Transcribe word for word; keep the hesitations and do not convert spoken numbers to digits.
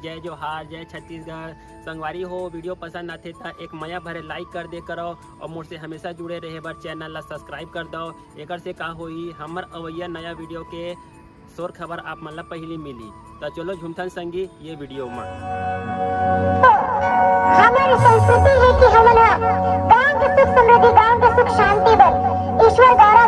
जय जोहार, जय छत्तीसगढ़। संगवारी हो, वीडियो पसंद आथे त एक मया भरे लाइक कर दे करो और मोर से हमेशा जुड़े रहे बर चैनल ला सब्सक्राइब कर दो। एकर से का होही, हमर अवैया नया वीडियो के शोर खबर आप मन ला पहिली मिली। त चलो झूमथन संगी ये वीडियो मा। तो हमर संस्कृति हे कि हमन ह गांव के सुख समृद्धि, गांव के सुख शांति बर ईश्वर द्वारा